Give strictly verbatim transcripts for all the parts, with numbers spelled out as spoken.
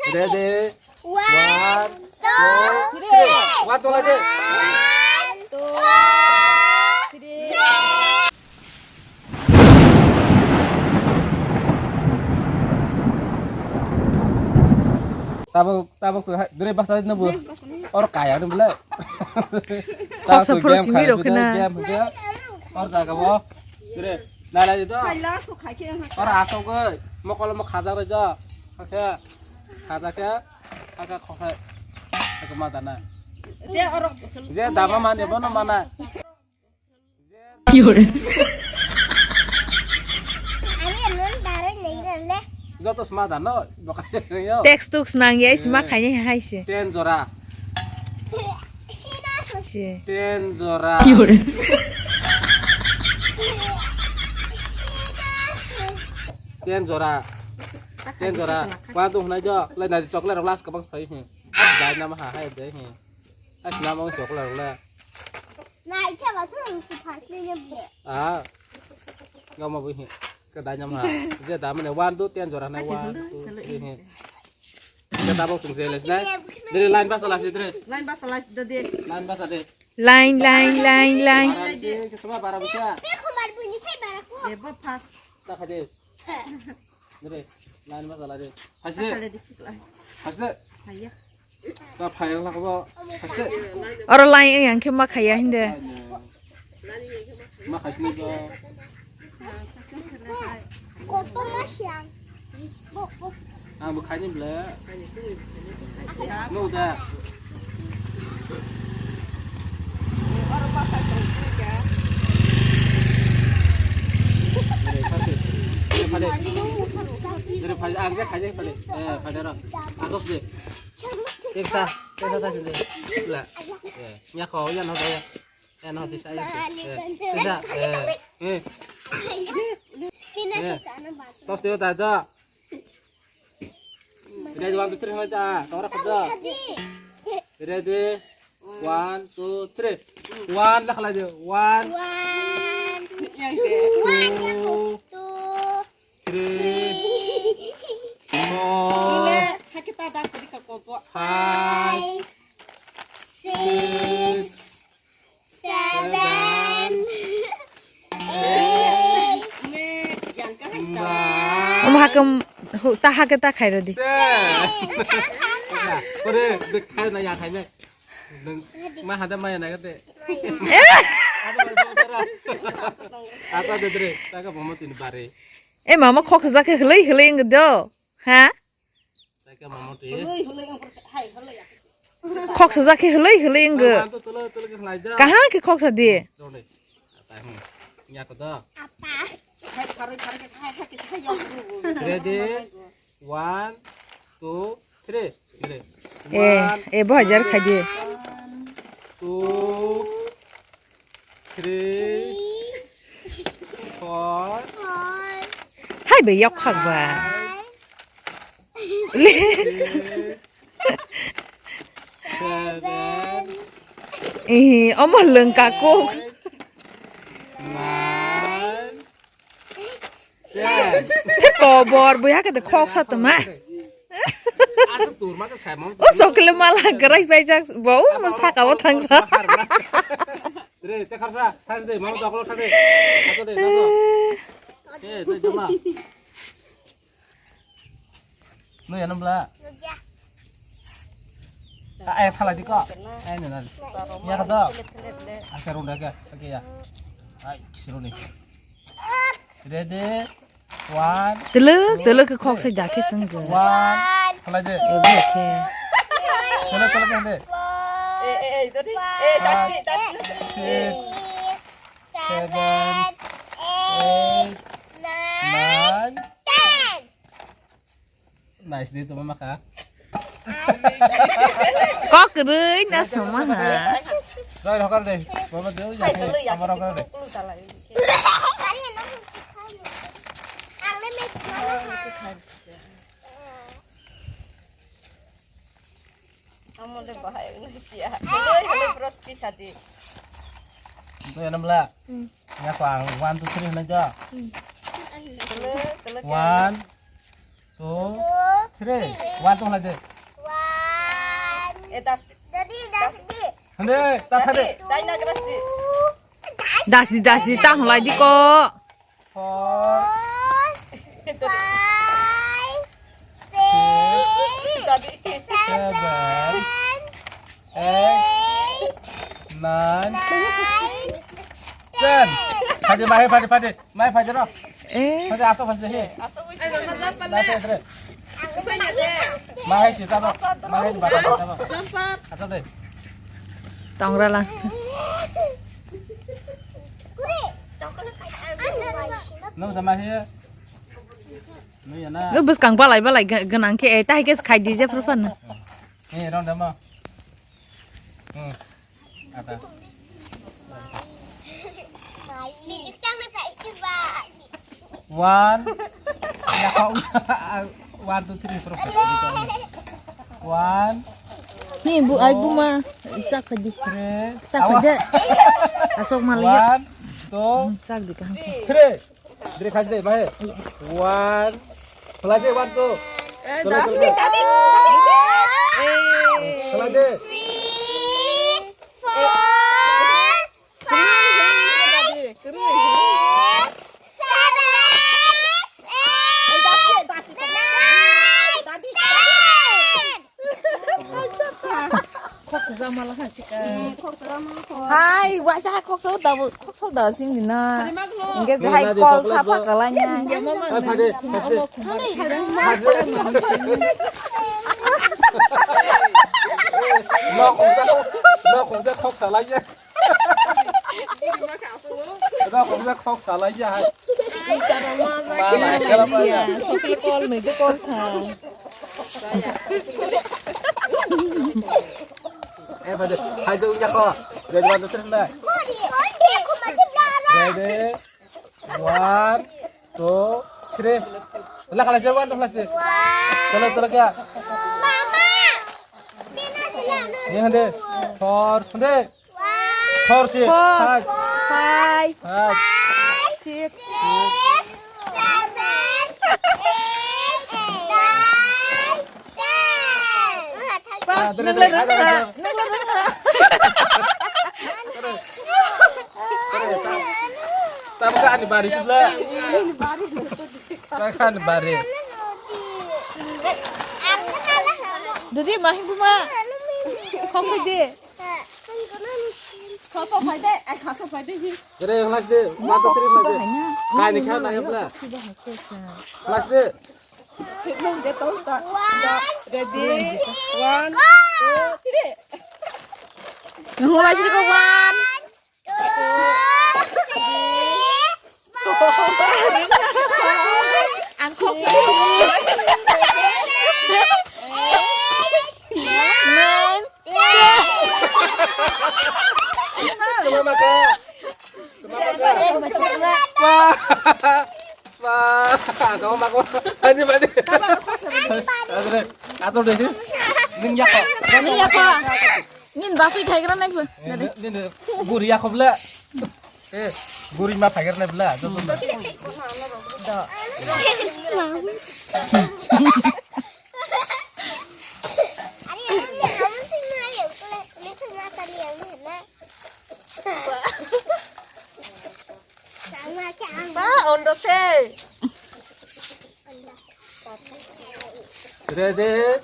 Ready? One, two, three. One, two, lagi. One, two, three. Tabuk, tabuk su hai, dure basa na bu. Or kaya ni bela. Khoksa phuru simi rok khe na. Or jaga bo. Dure, nalai do. Or asok goi, mokol mo khaja roi do. Khe, khaja khe, khaja khoksa. Khe ma dana. Je dama mane bono mana. Fiore. Joto sma da no, bokal yo. Text tux nang ya, sma khaini hai se. Ten jora. Se. Ten jora. Fiore. Ten jora. Ten jora. Wa tu hnai jo, lai nai chocolate glass kabang phai hi. Dai nama ha hai dai hi. As nama chocolate le. Nai khe ba thung si phar ni ne be. Ah. Gama bui hi. Ka dai nyam ha. Je da mane one, two, ten jora nai, one, two, three hi. Ka da bok sung se les nai. Dere line basa lasi dere. Line basa lasi dere. Line basa de. Line, line, line, line. Bara bisi, ke sama bara bisa. Be khumar bui ni sai bara ko. Ebo pas. Ta kha de. Dere, line basa la de. Hasde. Hasde. Haya. Ta phai ang lak bo. Hasde. Oro line yang khe ma khaya hinde. Ma khasni bo. Koto ma siang. Ang bo khaini ble. No da. Dere phai, ang je khaje phai. Eh, phai ro. Asos de. Eksa, eksa ta sinde. La. Eh, nya kho ya no da ya. Eh, no disa ya. Eh, disa. Eh, eh. Tos de da da. Ready, one, two, three, hoi da. Tora kho da. Ready? One, two, three. One, la khalai de. One. One. Yang de. One, yang two. Two. Three. Four. Ile, hakita da kodi ka kopo. Five. Six. Seven. Eight. Nine. Omo hakhe, hu, ta hakhe ta khairodi. Kore, de khai na ya khai ne. Nung ma hada ma ya na gate. Ata de dre, ta ka bomo tin bare. E mama khok sa ke hlei hlei ngdo. Ha? Khoksa ja khe hlei hlei wngkha. Kaha khe khoksa di? Ready? One, two, three. Eh, eh, bo hajar khai di. One, two, three, four. Hai bai yok khak ba. Seven. Eh, omo lengka kok. Nine. Ten. Te kobor buya kete khok sa tuma. Asa tur ma ka sai mo. O sokle mala grai pai jak bo mo saka o thang sa. Re, te kharsa, thang de, mama dokolo thang de. Ato de, ato. Eh, te jama. No ya nambla. Ah, eh, thala diko. Eh, no, no. Ya ka do. Asa runda ka. Oke ya. Ai, siruni. Ready? One. Tele, tele ke khok sai da ke sengge. One. Khalai de. Ebo ke. Tele, tele ke de. Eh, eh, eh, tadi. Eh, tadi, tadi. Six, seven, eight, nine, ten. Nice di tu mama ka. Kok rui na soma ha. Roi rokar de. Mama de ya. Mama rokar de. Amo le bahai ungsi ya. Hello, hello, bro, si sadi. Itu ya nambla. Hmm. Ya ko ang one, two, three na ja. Hmm. Hello, hello. One, two, Three. One, two, like this. One. Eh, das. Daddy, das di. Hande, ta thade. Dai na gras di. Das di, das di, ta hwnlai di ko. Four. Four. Five. Six. Seven. Seven. Eight. Nine. Nine. Ten. Phadi, mahe, phadi, phadi. Mai phai jero. Eh. Phai aso phai he. Aso phai jero. Mai hai si tabo. Mai hai bata tabo. Aso de. Tongra last. No da mai he. No ya na. Bus kang balai balai ganang ke, eh, tahi ke khai di je propan. Eh, ron da ma. Hmm. Ada. One. Ya, kok. One, two, three, four, five. One. Ni bu ai bu ma. Chak ka di. Three. Chak ka di. Asok mali. One, two. Chak di kan. Three. Dre khas de, bahe. One. Khlai de, one, two. Eh, khlai de, das khlai de. Tadi, tadi. Eh. Khlai de. Three, four, five, six, seven, eight, nine, ten. Hai, waisa hai khoksa da, khoksa da sing dina. Engke je hai kol sapa kalanya. Hai, phade, phade. Phade. No khoksa, no khoksa khoksa lai ya. No khoksa khoksa lai ya hai. Chocolate call, nui de call tha. Eh, pada, hai tu nya ko. Ready, one, two, three, na. Ready, one, two, three. Lah, kelas dia, one, kelas dia. Chalo, chalo, kya? Ini hande, four, hande. Four, six, five. Five. Five. Six. Six, seven, eight, nine, ten. Ah, dere, dere, dere, dere. Tamo ka ani bari sibla. Ka ani bari. Dudi, mahi buma. Kok di. Kok, kok, phai de. Ai, kok, kok, phai de, hi. Dere, flash de. One, two, three, flash de. Kai ni kha na ya, flash. Flash de. Ready? One, two, three. Nung flash de ko one. Ang kok. Nine. Tuma maka. Tuma maka. Wah. Wah. Kamu mako. Ani bade. Atur deh. Ning yako. Ning yako. Nin basi thaigra nai phu. Nin guri yako bla. Eh, guri ma thaigra nai bla. Ba, ondo se. Ready?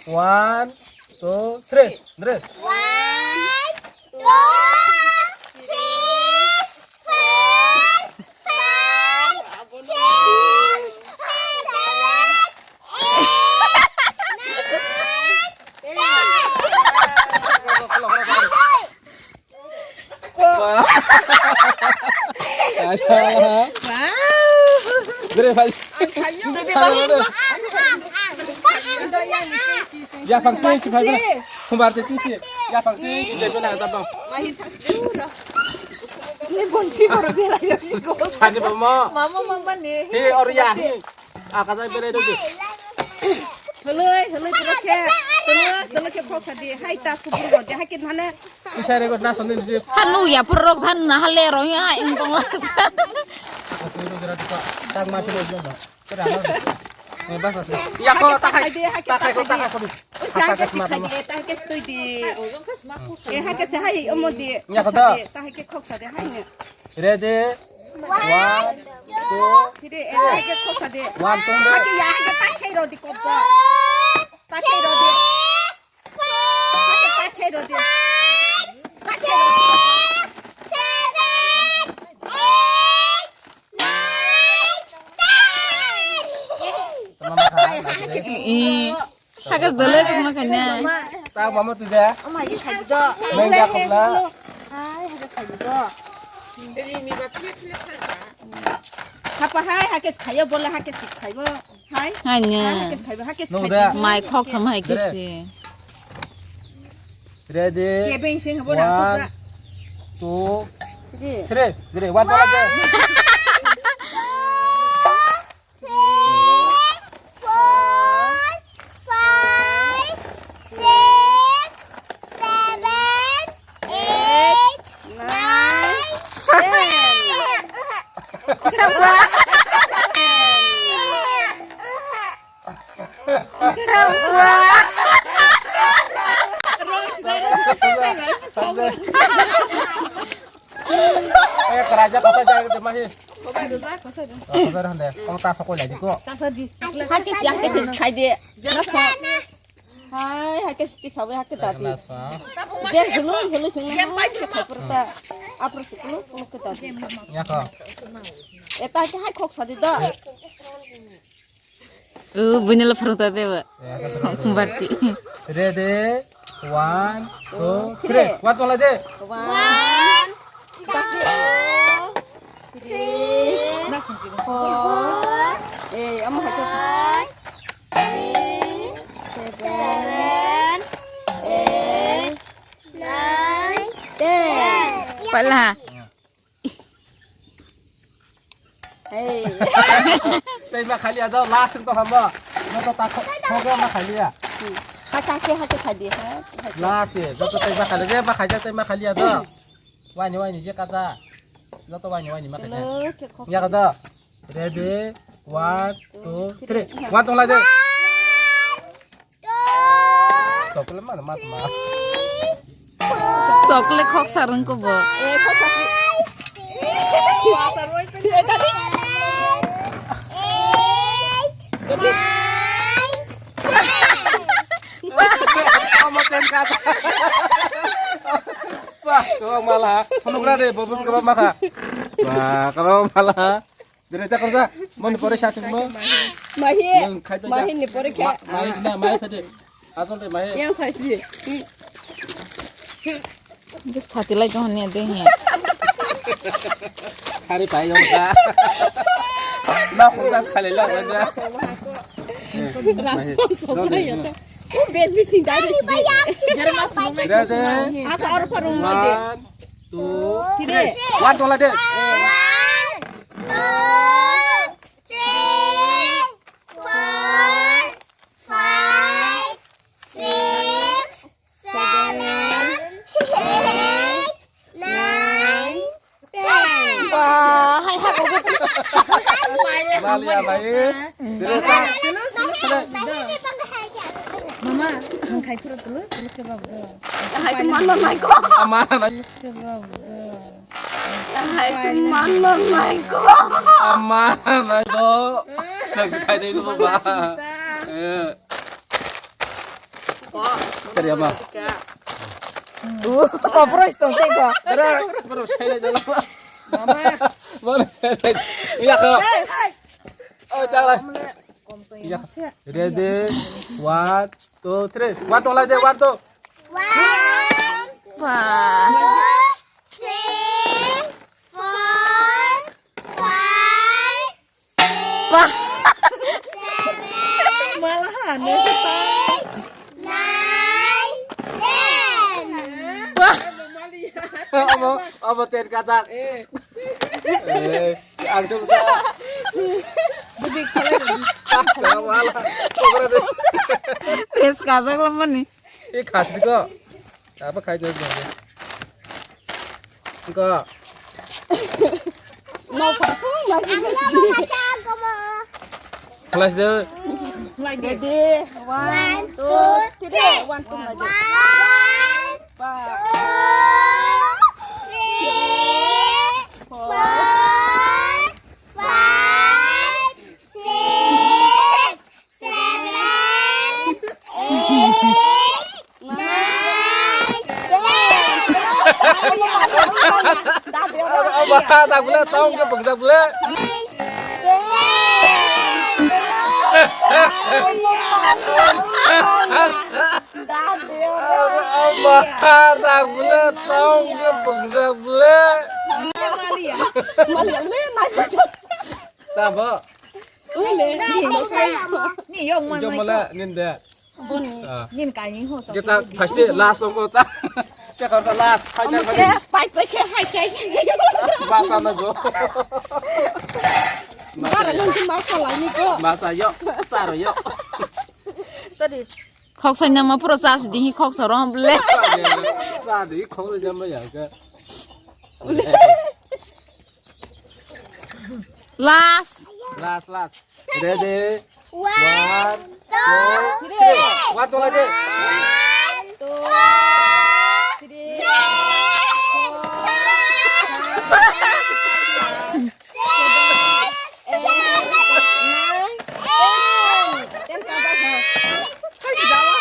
One, two, three. Ready? One, two, three, four, five, six, seven, eight, nine, ten. Wah. Ada. Wow. Dere, bhai. Ang khayo. Dere, bhai. Ya, phang si, si, bhai. Khumbar te si, si. Ya, phang si, si, de, na, ta, bang. Ini bonsi baru dia lagi di gol. Sani, mama. Mama, mama nih. Hi, or ya, hi. Akajai belai dodi. Heloi, heloi, tolo khe, tolo, tolo khe khok sadi, hai ta kubur bo, hai khe mane. Isai rego na sonni bisi. Hanu ya purok san na hale ro ya, ingkong. Tak ma philo jom. Eh, bas, bas. Ya, ko, takai, takai, ko, takai, ko. Oi, sa ke si khai de, takai ke stoi de. Eh, hai ke se hai, omo de. Ya, ko, da. Takai ke khok sa de, hai ne. Ready? One, two, three. Eh, hai ke khok sa de. One, two, three. Hai ke ya, hai ke takai ro di ko ba. Takai ro di. Hagas dole kasma kanya. Ta mama tu da. Nang da khobla. Hapa hai, hakes khayo, bola hakes khayo. Hai. Hai nya. Hakes khayo, hakes khayo. Mai khok sama hakes. Ready? Kebeng sing habo na. One, two, three. Three. Ready? One, two, three. Four, five, six, seven, eight, nine, ten. Eh, keraja kosa jai de mahi. Kosa de, kosa de. Oh, kosa de hande. Kau tak sokoi lagi kok. Kosa di. Hakis ya, hakis khai de. Nasa. Hai, hakis ki sawe hakis tadi. Nasa. Dia dulu, dulu sini. Hai, si khai perta. Apa sih dulu, dulu kita. Ya kok. Eta ke hai khok sadi da. Uh, bunyala pharuta deba. Ya, kata pharuta. Barti. Ready? One, two, three. One, two, lagi. One, two, three, four, eh, amo hai kasa. Five, six, seven, eight, nine, ten. Pala. Hey. Tei ma khali ado last to hamo. No to ta kho kho ma khali ya. Hake hake hake khadi ha. Last ye. Joto tei ma khali je ma khali tei ma khali ado. Wani wani je kata. Joto wani wani ma khali. Ya kata. Ready? One, two, three. One, two, lagi. Chocolate mana mat ma. Chocolate khok sarung ko bo. Eh, khok sarung. Kamu tengkat. Wah, kau malah. Penuh berada, bobo kau makan. Wah, kau malah. Dere ta korja, moni pore sa singmo. Mahi. Mahi ni pore khe. Mahi na, mahi phade. Asol de mahi. Yang phai si. Just thati lai jong ne de he. Sari pai jong sa. Na korja khale la korja. Ram song ya ta. U bed bi sing dai. Jerma phung mai. Ata or phung mai de. Two, three. One, two, lagi. One, two, three, four, five, six, seven, eight, nine, ten. Wah, hai ha ko. Malia bai. Mama, ang khai pura dulu, dulu ke babu. Hai tu mana naik ko? Mana naik? Ke babu. Hai tu mana naik ko? Mana naik ko? Sak khai dei ko ba. Eh. Kari ama. Uh, apa pura istong teko. Dara, baru saya jalan. Mama. Baru saya. Iya ko. Oh, jalan. Iya. Ready? One, two, three. One, two, lagi, one, two. One, two, three, four, five, six, seven, eight, nine, ten. Wah. Apa, apa ten kacang? Eh. Eh. Ang sudah. Budi kalian. Ah, wala. Pokoknya deh. Tes kacang lemah nih. Ini khas juga. Apa kayak gitu? Enggak. Mau pakai lagi. Kelas deh. Ready? One, two, three. One, two, one, two, three. Seven, eight, nine, ten. Ba, tak bule, tong ke bangsa bule. Ba, tak bule, tong ke bangsa bule. Tabo. Ni yong man. Jom mala, nin de. Boni, ah, nin kaini ho. Kita pasti last ongko ta. Kita last, final, final. Pai pai ke hai kai. Masa na go. Mara nung masa lagi ko. Masa yo, saro yo. Tadi. Khok sai nama pura sas di khok saro ble. Sa di khok sai nama ya ke. Last. Last, last. Ready? One, two, three. One, two, lagi. One, two, three, four, five, six, seven, eight, nine, ten. Ten ka ba ha. Hai, jawa.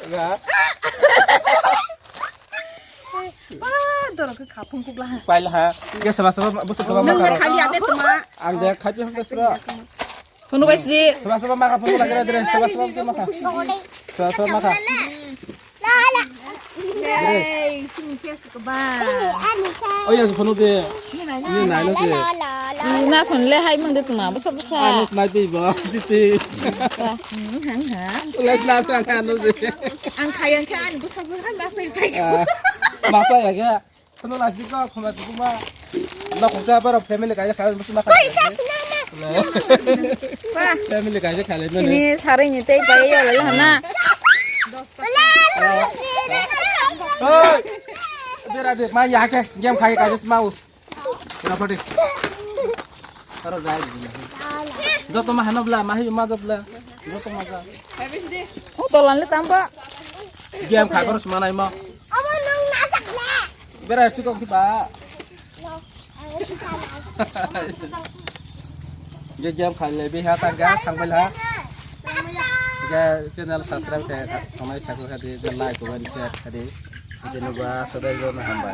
Enggak. Ah, dorong ke khapung kuk lah. Pail ha. Ke seba seba busu keba. Nang maka. Khali ate tuma. Ang de khapi hok de sura. Hunu bai si. Seba seba maka pun lagi deh. Seba seba busu maka. Seba seba maka. Hey, sing kes ke ba. Oh ya, hunu de. Ni nai lo de. Na son le hai mang de tuma. Busa busa. Ano snipe ba. Jiti. Hmm, hang hang. Ulas na ta na no je. Ang kaya ang kaya ang busa busa masa ya. Ah, masa ya ke? Kono lasi ko khoma tu ma. Na khoksa bar family kaya kaya musu ma kaya. Wah. Family kaya kaya na. Ini sari ni tei pai yo le na. Hoi. Bera de ma ya ke game khai kaya mau. Ora pati. Aro jai di. Joto ma hano bla, ma hi ma do bla. Joto ma ga. O tolan le tamba. Game kha kor sma nai ma. Abo nung na chak le. Bera sti kok ki ba. Ge game kha le bi ha ta ga thang bel ha. Ge channel subscribe khe thang mai sa ko kha di, like ko share kha di. Ge no ba sadai jo na ham ba.